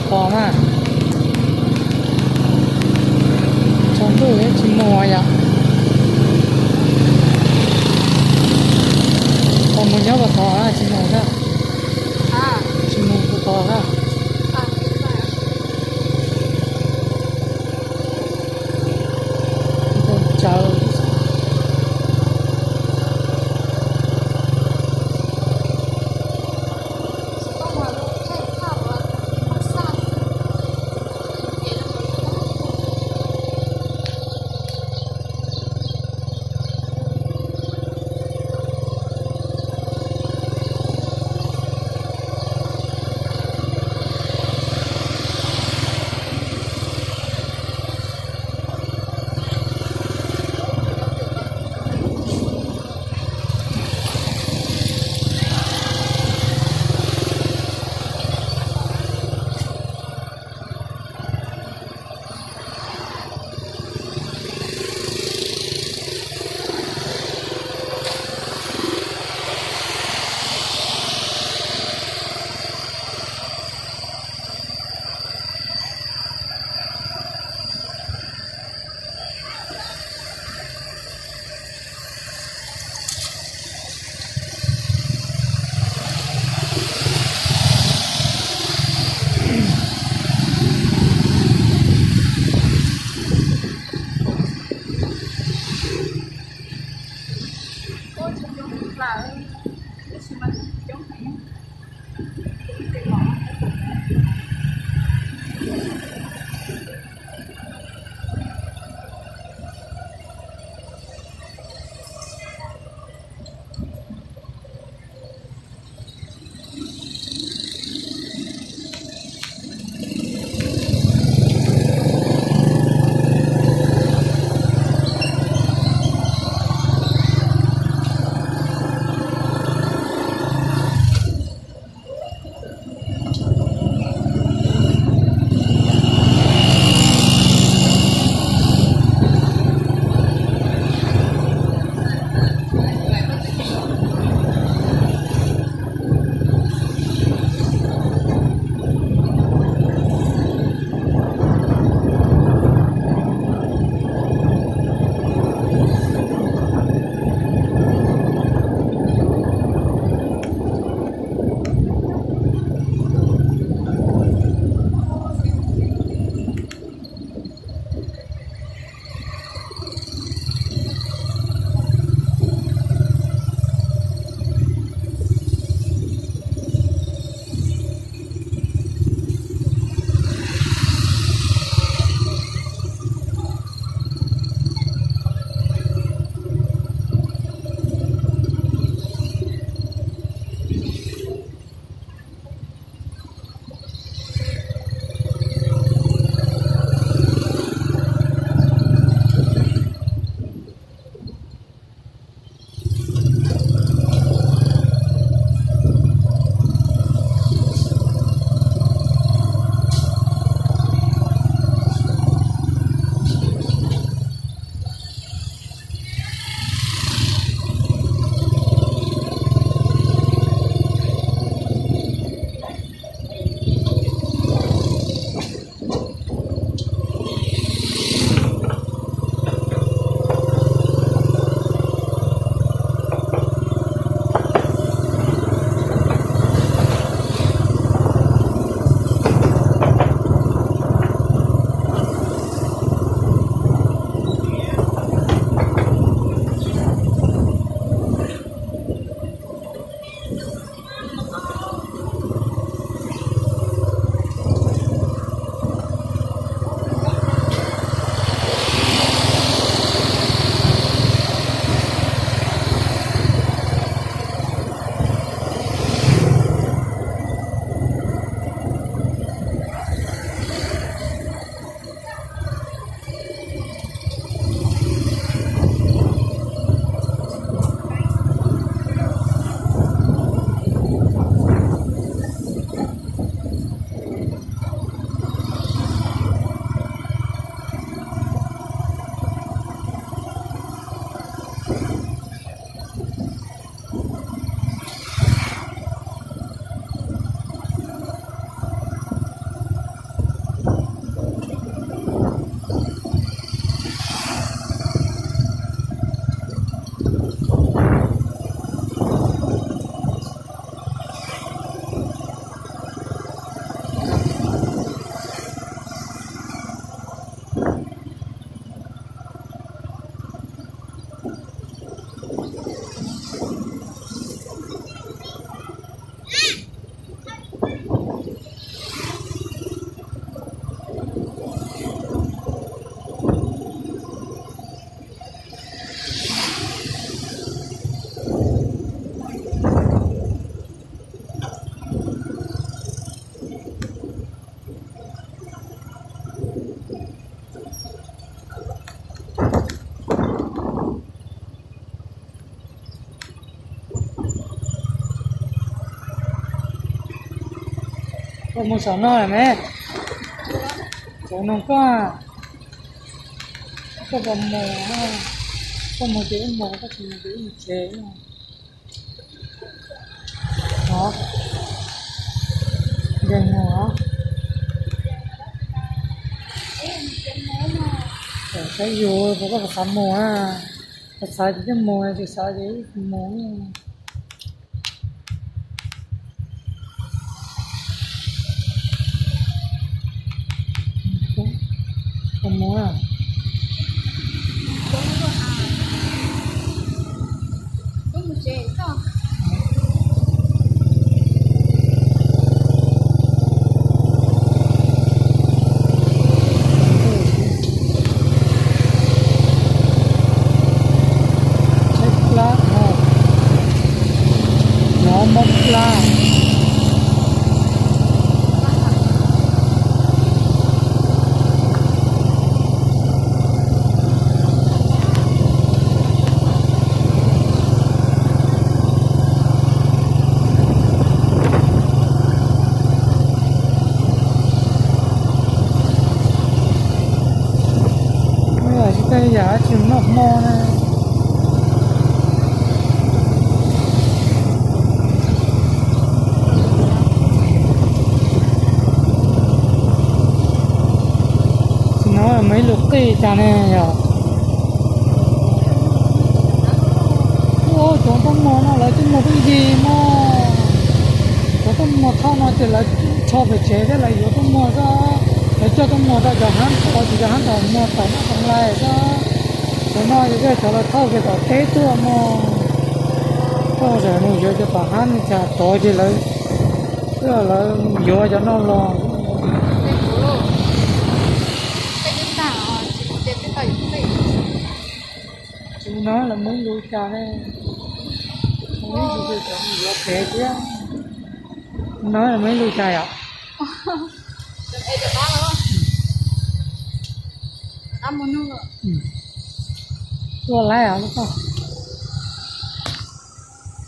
Tos na, tsaus ntuj tsis mus yom. Tos mus nyob puas tos na, tsis mus na. Tsis mus puas tos na. Tsawv. Koj mus saum no lawm me, saum no koj, koj puas mus, koj mus ces wb mus, koj tsis mus ces wb mus tsev. Nqes mus, saib yus puas, koj puas xav mus a, puas xav ces twb mus, tsis xav ces wb tsis mus. Puas mus a? Tshaib plab, nov mob plab. Tsis tej yam tsis noj hmo na. Tsis no mas ib lus qij cas ne yog. Ua cov tuaj muag no lawv twb muag pheej yig mog. Cov tuaj muag thauj no ces lawv tsho pem tsev thiab lawv yuav tuaj muag xwb. Lawv coj tuaj muag rau cov hab tod, ces cov hab tod muag tom noj tom lais xwb. Cov no ces cov lawv thauj kiag tom teb tuaj mog. Thauj tam mus yuav cov tom hab no cas tod ces lawv, lawv yuav cov no los. Tsis no lawv muaj ib lus cas ne, yuav pem thiab. No lawv muaj ib lus cas yom? Tuaj laib os.